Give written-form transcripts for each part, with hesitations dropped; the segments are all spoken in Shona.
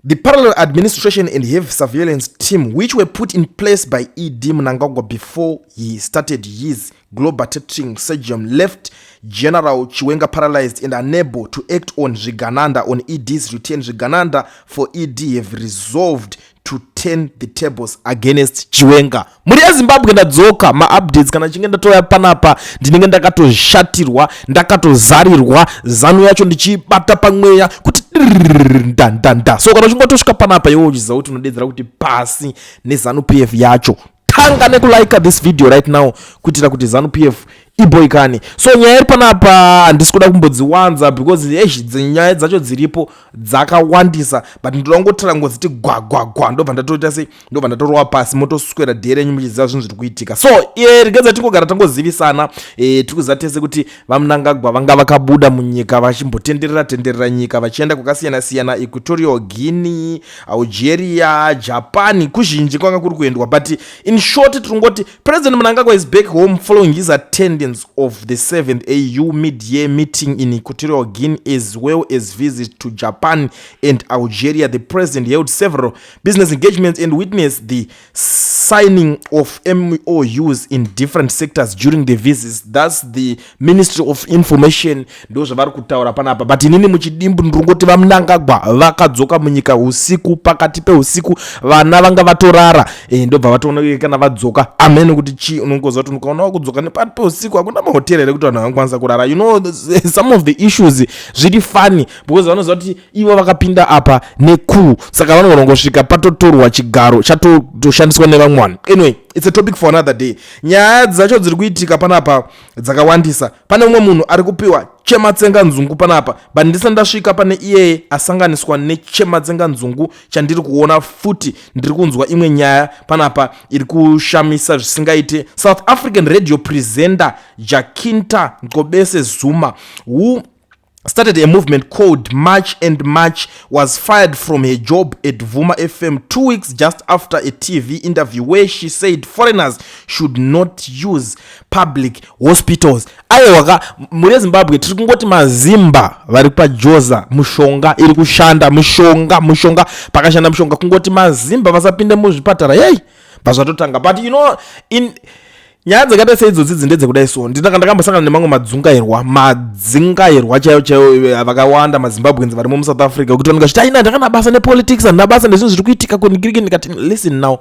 The parallel administration and heavy surveillance team, which were put in place by ED Mnangagwa before he started his globetrotting sojourn, left General Chiwenga paralyzed and unable to act on Zvigananda. On ED's return, Zvigananda for ED have resolved to turn the tables against Chiwenga. Mhuri yeZimbabwe, ndadzoka. Maupdates kana chinge ndatouya panapa, ndinenge ndakatoshatirwa, ndakatozarirwa ZANU yacho, ndichibata pamweya kuti ndandanda. So kana uchinge watosvika panapa iwe uchiziva kuti unodedzera kuti pasi neZANU PF yacho, tanga nekulike this video right now kuitira kuti ZANU PF iboikane. So nyaya iri panapa handisi kuda kumbodziwanza because eish, nyaya dzacho dziripo dzakawandisa, but ndoda kungotara ngodziti gwagwagwa, ndobva ndatoita sei, ndobva ndatorova pasi, motoswera dhee renyu muchiziva zvinhu zviri kuitika. So regedza tingogara tangozivisana. Tiri kuziva tese kuti VaMnangagwa vanga vakabuda munyika vachimbotenderera tenderera nyika, vachienda kwakasiyana siyana, Equatorial Guinea, Algeria, Japan, kuzhinji kwanga kuri kuendwa. But in short, tirongoti President Mnangagwa is back home following his attendance of the 7th AU mid-year meeting in Equatorial Guinea, as well as visit to Japan and Algeria. The president held several business engagements and witnessed the signing of MOUs in different sectors during the visits. That's the Ministry of Information, ndo zvavari kutaura panapa. But inini muchidimbu ndiri VaMnangagwa vakadzoka munyika usiku, pakati peusiku, vana vanga vatorara. Ndobva vatoona kana vadzoka amene kuti chi unongoziva kuti ukaona wakudzoka nepakati peusiku, hakuna mahotera here kuti vanhu vangakwanisa kurara? Some of the issues zviri funny because vanoziva kuti ivo vakapinda apa nekuu, saka vanogona kungosvika patotorwa chigaro chatotoshandiswa nevamwe vanhu. Anyway, it's a topic for another day. Nyaya dzacho dziri kuitika panapa dzakawandisa. Pane mumwe munhu ari kupiwa chematsenga nzungu panapa, but ndisati ndasvika pane iyeye asanganiswa nechematsenga nzungu, chandiri kuona futi, ndiri kunzwa imwe nyaya panapa iri kushamisa zvisingaite. South African radio presenter Jacinta Ngobese Zuma, who started a movement called March and March, was fired from her job at Vuma FM 2 weeks just after a TV interview where she said foreigners should not use public hospitals. Aiwa ka, mhuri yeZimbabwe, tiri kungoti mazimba vari pajoza, mushonga iri kushanda, mushonga, mushonga, pakashanda mushonga. Kungoti mazimba vasapinde muzvipatara, yei, bvazvatotanga. But in nyaya dzakaita seidzodzi dzi ndedzekudai. So ndinaka ndakambosangana nemamwe madzungairwa, madzingairwa chaivo chaivo, vakawanda maZimbabweans varimo muSouth Africa, kuti vanenge vachiti, "Aina, ndakana basa nepolitics, handina basa nezvinhu zviri kuitika kunigiriki." Ndikati, "Listen now,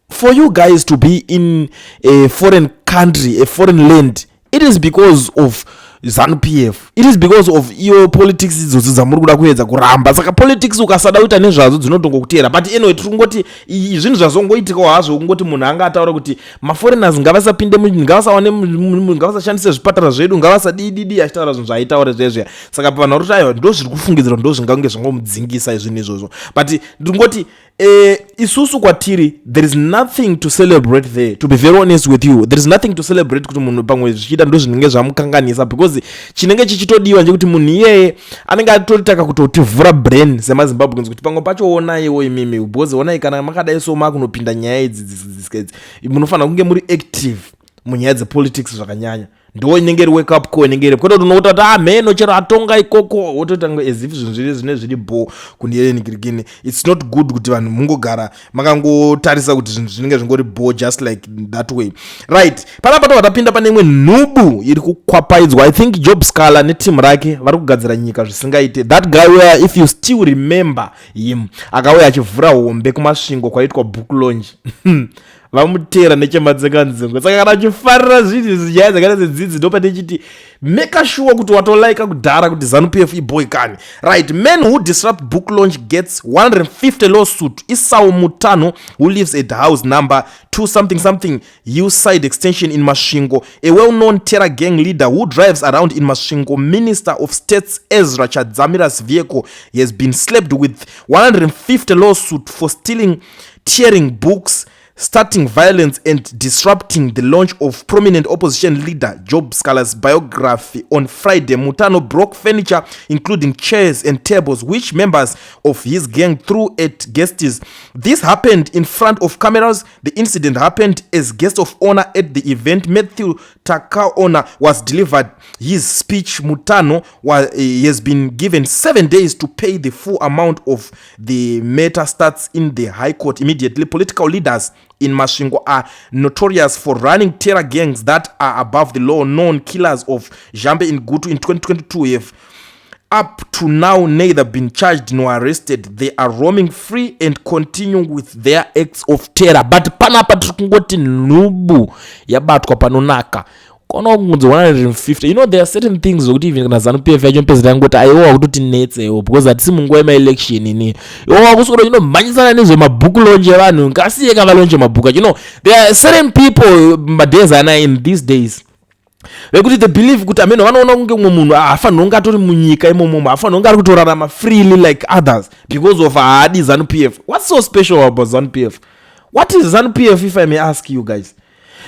for you guys to be in a foreign country, a foreign land, it is because of ZANU PF, it is because of iyo politics idzodzi dzamuri kuda kuedza kuramba." Saka politics ukasada kuita nezvadzo, dzinotongokutera. But anyway, tiri kungoti zvinhu zvazongoitikawo hazvo, kungoti munhu anga ataura kuti maforeigners ngavasapinde, ngavasawane, ngavasashandise zvipatara zvedu, ngavasadididi, achitaura zvinhu zvaaitaura zvezveya. Saka vanhu vari kuti aiwa, ndo zviri kufungidzirwa, ndo zvingange zvangomudzingisa zvinhu izvozvo. But ndingoti isusu kwatiri, there is nothing to celebrate there. To be very honest with you, there is nothing to celebrate kuti munhu pamwe zvichiita ndo zvinenge zvamukanganisa, because chinenge chichitodiwa ndechekuti munhu iyeye anenge atoritaka kutotivhura brain semaZimbabweans, kuti pamwe pacho onaiwo imimi, because onai kana makadai so makunopinda nyaya idzi idzi, munofanira kunge muri active munyaya dzepolitics zvakanyanya. Ndo inenge iri wake up call inenge iri, kwete kuti unokuta kuti ah, mheno chero atonga ikoko, wotoita as if zvinhu zviri zvine zviri bo kuniyeni. It's not good kuti vanhu mungogara makangotarisa kuti zvinhu zvinenge zvingori bo just like that way, right? Panapa tobva tapinda pane imwe nhubu iri kukwapaidzwa. I think Job Sikhala netimu rake vari kugadzira nyika zvisingaite. That guy where, if you still remember him, akauya achivhura hombe kuMasvingo kwaitwa book launch, vamutera nechematsenganzungu. Saka kana uchifarira zvinhu, nyaya dzakaita sedzidzi, ndopatichiti make sure kuti watolaika kudhara kuti ZANU PF iboy kani. Right, "Man who disrupt book launch gets 150 lawsuit." Isau Mutano, who lives at house number 2 something something Hillside Extension in Masvingo, a well-known terror gang leader who drives around in Masvingo Minister of States Ezra Chadzamira's vehicle, he has been slapped with 150 lawsuit for stealing, tearing books. Starting violence and disrupting the launch of prominent opposition leader Job Sikhala's biography on Friday, Mutano broke furniture, including chairs and tables, which members of his gang threw at guests. This happened in front of cameras. The incident happened as guest of honor at the event, Matthew Takaona, was delivered his speech. Mutano has been given 7 days to pay the full amount of the matter starts in the High Court immediately. Political leaders in Masvingo are notorious for running terror gangs that are above the law. Known killers of Zhambe in Gutu in 2022 have up to now neither been charged nor arrested. They are roaming free and continue with their acts of terror. But panapa tiri kungoti nhubu yabatwa panonaka kona kunzi 150. There are certain things zokuti even kana ZANU PF yacho mpezera yangoti aiwa kutoti netsewo, because hatisi munguva yemaelection ini. Iwo kuswera inomhanyisana nezvemabhuku launch evanhu, ngasiye kavalaunche mabhuku acho. There are certain people madays ana in these days vekuti the believe kuti amene vanoona kunge mumwe munhu haafaniri kunge atori munyika imomomo, haafaniri kunge ari kutorarama freely like others because of haadi ZANU PF. What's so special about ZANU PF? What is ZANU PF, if I may ask you guys,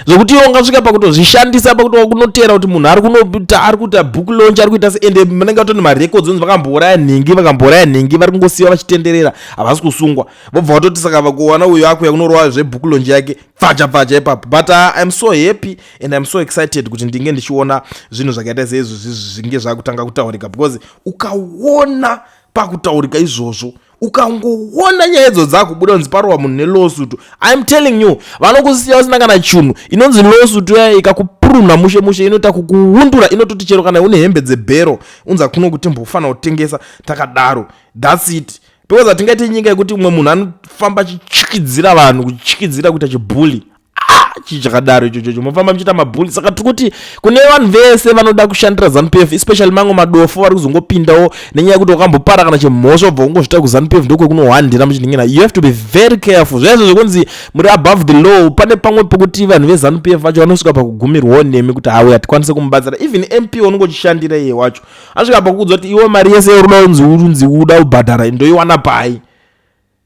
zvokuti iwe ungasvika pakutozvishandisa, pakuti wakunotera kuti munhu ari kunoita, ari kuita book launch, ari kuita se, ende munenge vatori nemarecords onzi vakambouraya nhingi, vakambouraya nhingi, vari kungosiyiwa vachitenderera, havasi kusungwa. Vobva vatoti saka vakuwana uyo akuya kunorova zvebook launch yake, pfacha pfacha ipapo. But I'm so happy and I'm so excited kuti ndinge ndichiona zvinhu zvakaita seizvo zvinge zvakutanga kutaurika, because ukaona pakutaurika izvozvo, ukangoona nyaya idzo dzakubuda kunzi parohwa munhu nelawsuit, I'm telling you, vanokusiya usina kana chunhu. Inonzi lawsuit yaya ikakupuruna mushe mushe, inoita kukuundura, inototi chero kana une hembe dzebhero unza kuno kuti mbofanira kutengesa takadaro. That's it, because hatingaite nyika yekuti umwe munhu anofamba achityisidzira vanhu, kutyisidzira, kuita chibully. Ah, chii chakadaro ichochocho? Mofamba muchiita mabully. Saka tiri kuti kune vanhu vese vanoda kushandira ZANU PF, especially mamwe madofo vari kuzongopindawo nenyaya yekuti wakambopara kana chimhosva, ubva ungozvita kuZANU PF, ndokwekunohwandira muchiningina. You have to be very careful. Zvaizvo zvekunzi muri above the law, pane pamwe pekuti vanhu veZANU PF vacho vanosvika pakugumirwawo nemi kuti hawe hatikwanisi kumubatsira. Even MP unongochishandira iye wacho asvika pakuudza kuti iwe mari yese uruda unzi uda kubhadhara ndoiwana pai?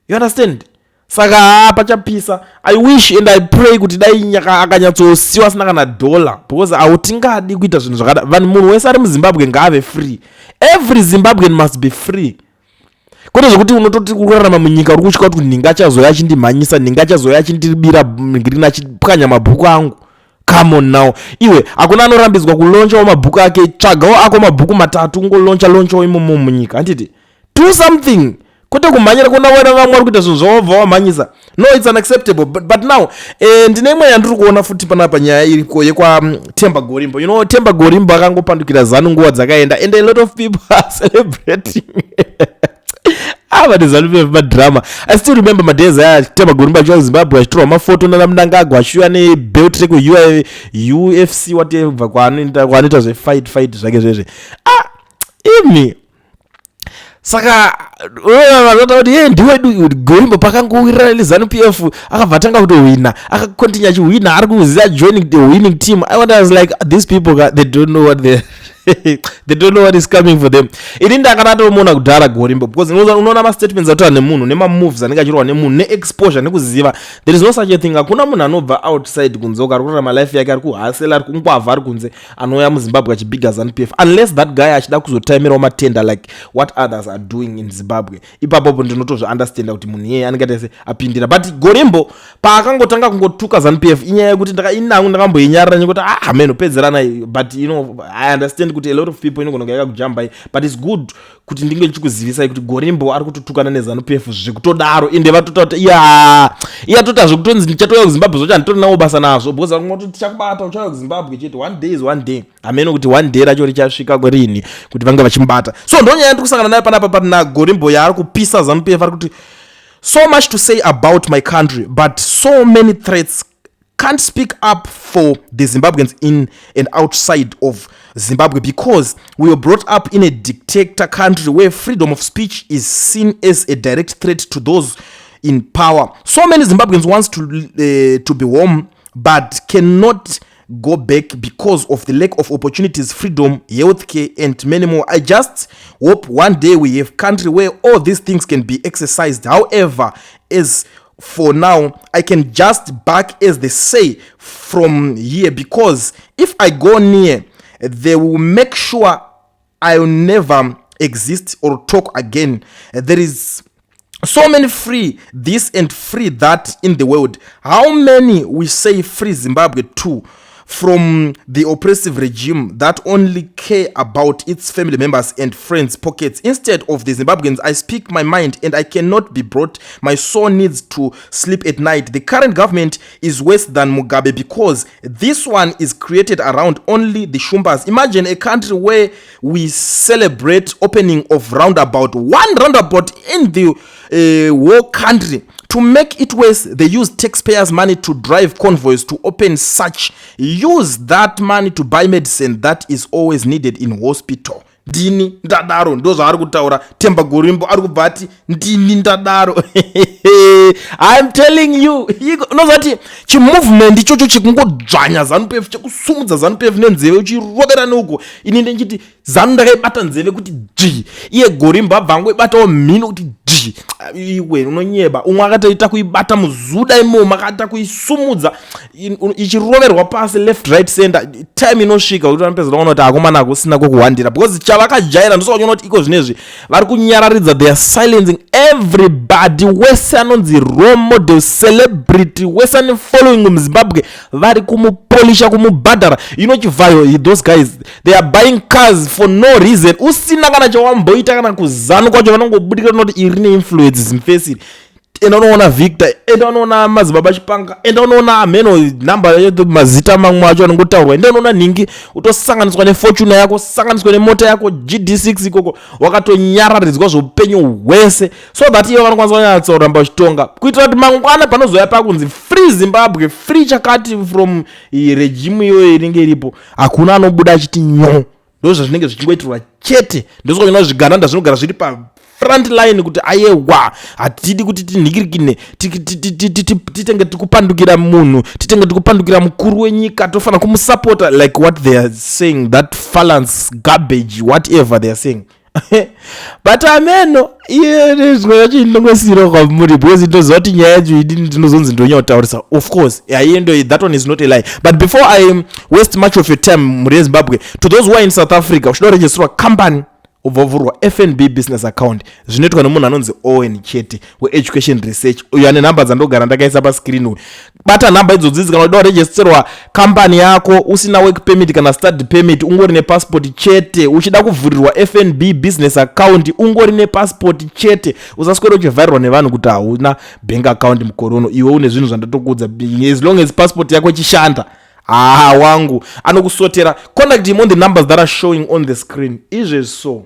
You understand? Saka haa, pachapisa. I wish and I pray kuti dai akanyatsosiwa asina kana dollar, because hautingadi kuita zvinhu zvakada vanhu. Munhu wese ari muZimbabwe ngaave free. Every Zimbabwean must be free, kwete zvekuti unototi kurarama munyika uri kutya kuti nhinga achazoya achindimhanyisa, nhinga achazoya achindibira ngirini, achipwanya mabhuku angu. Come on now, iwe, hakuna anorambidzwa kulaunchawo mabhuku ake. Tsvagawo ako mabhuku matatu, ungolauncha launchawo imomo munyika, handiti? Do something, kwete kumhanyira kuona vana vamwe vari kuita zvinhu zvavabva wamhanyisa. No, it's unacceptable. But now ndine imwe yandiri kuona futi panapa, nyaya iriko yekwaTemba Gorimbo. Temba Gorimbo akangopandukira ZANU nguva dzakaenda, and a lot of people are celebrating. Ava neZANU PF madrama. I still remember madays aya Temba Gorimbo achiuya kuZimbabwe, achitorwa mafoto nana Mnangagwa, achiuya nebelt rekuUFC, whatever, kwaanoita zvefight fight zvake zvezve. Ah, imi, saka vanoita kuti ye ndiwedu Gorimbo. Pakangowirirana neZANU PF, akabva atanga kutohwina, akacontinue achihwina, ari kuziva joining the winning team. I was like, these people, they don't know what is coming for them. Ini ndakanatomuona kudhara Gorimbo, because unoona mastatements ataura nemunhu, nemamoves anenge achirwa nemunhu, neexposure, nekuziva there is no such a thing. Hakuna munhu anobva outside kunze uko, ari kurarama life yake, ari kuhustler, ari kungwavha, ari kunze, anouya muZimbabwe achibhiga ZANU PF, unless that guy achida kuzotaimirawo matenda like what others are doing in Zimbabwe. Ipapopo ndinotozviunderstanda kuti munhu iyeye anenge aita se apindira. But Gorimbo paakangotanga kungotuka ZANU PF, inyaya yekuti inangu ndakamboinyarara nyekuti, ah man, upedzeranai. But I understand kuti a lot of people inogona kunge yakakujambai, but it's good kuti ndinge ndichikuzivisai kuti Gorimbo ari kutotukana neZANU PF zvekutodaro. Ende vatota kuti iya iya tota zvekutonzi ndichatouya kuZimbabwe zvocho, handitori nawo basa nazvo, because vamwe tichakubata uchauya kuZimbabwe chete. One day is one day. Hameno kuti one day racho richasvika rini kuti vange vachimubata. So ndonyaya ndiri kusangana nayo panapa pana Gorimbo yaari kupisa ZANU PF. Ari kuti, "So much to say about my country, but so many threats. Can't speak up for the Zimbabweans in and outside of Zimbabwe because we were brought up in a dictator country where freedom of speech is seen as a direct threat to those in power. So many Zimbabweans wants to be home but cannot go back because of the lack of opportunities, freedom, healthcare and many more. I just hope one day we have country where all these things can be exercised. However, as For now, I can just bark, as they say, from here, because if I go near, they will make sure I will never exist or talk again. There is so many free this and free that in the world. How many we say free Zimbabwe too from the oppressive regime that only care about its family members and friends' pockets instead of the Zimbabweans? I speak my mind and I cannot be brought. My soul needs to sleep at night. The current government is worse than Mugabe because this one is created around only the Shumbas. Imagine a country where we celebrate opening of roundabout, one roundabout in the whole country. To make it worse, they use taxpayers' money to drive convoys to open such. Use that money to buy medicine that is always needed in hospital. Ndini ndadaro. Ndo zvaari kutaura Temba Gorimbo. Ari kubva ati ndini ndadaro. I'm telling you, unoziva kuti chimovement ichocho chekungodzvanya ZANU PF, chekusumudza ZANU PF nenzeve uchirovera neuko, ini ndichiti ZANU ndakaibata nzeve kuti dzvi, iye Gorimbo abva angoibatawo mhino kuti dzvi. Iwe unonyeba. Umwe akatoita kuibata muzuda imomo, akaita kuisumudza ichiroverwa pasi left, right, center. Time inosvika kuti vanopedza vaona kuti akomana akusina kwokuhwandira, because chavakajaira. Ndosaka kuti iko zvinezvi vari kunyararidza. They are silencing everybody wese anonzi role model, celebrity wese ane following muZimbabwe. Vari kumupolisha, kumubhadhara. Inochivhayo, those guys, they are buying cars for no reason. Usina kana chawamboita, kana kuZANU kwacho, vanongobudikira noti iri neinfluence zimfesiri. Enda unoona Victor, enda unoona Madzibaba Chipanga, enda unoona ameno nhamba, mazita mamwe acho anongotaurwa. Enda unoona nhingi, utosanganiswa neFortuner yako, sanganiswa nemota yako GD6 ikoko, wakatonyararidzwa zveupenyu hwese, so that ivo vanokwanisa kunyatsoramba vachitonga, kuitira kuti mangwana panozoya pakunzi free Zimbabwe, free chakati from regime iyoyo inenge iripo, hakuna anobuda achiti nyo. Ndo zvazvinenge zvichingoitirwa chete. Ndosaka zvigananda zvinogara zviri pa front line kuti ayewa, hatidi kuti tinhikirikine, titenge tikupandukira munhu, titenge tikupandukira mukuru wenyika. Tofanira kumusapota, like what they are saying, that falance garbage, whatever they are saying. But ameno, iye zvimwe zvacho ndinongosiyira kwamuri, because ndinoziva kuti nyaya yacho idini ndinozonzi ndonyautaurisa. Of course, haiendo, that one is not a lie. But before I waste much of your time, mhuri yeZimbabwe, to those who are in South Africa, uchida kuregisterwa company, ubva wavhurwa FNB business account, zvinoitwa nemunhu anonzi Owen chete weEducation Research. Uyo ane nhamba dzandogara ndakaisa pascreen uyu. Bata nhamba idzodzidzi kana uchida kuregisterwa kambani yako usina work permit kana study permit, ungori nepassport chete. Uchida kuvhurirwa FNB business account, ungori nepassport chete. Usaswera uchivharirwa nevanhu kuti hauna bank account mukorono. Iwe une zvinhu zvandatokuudza, as long as passport yako ichishanda, ha, wangu anokusotera. Contact him on the numbers that are showing on the screen izvezvi. So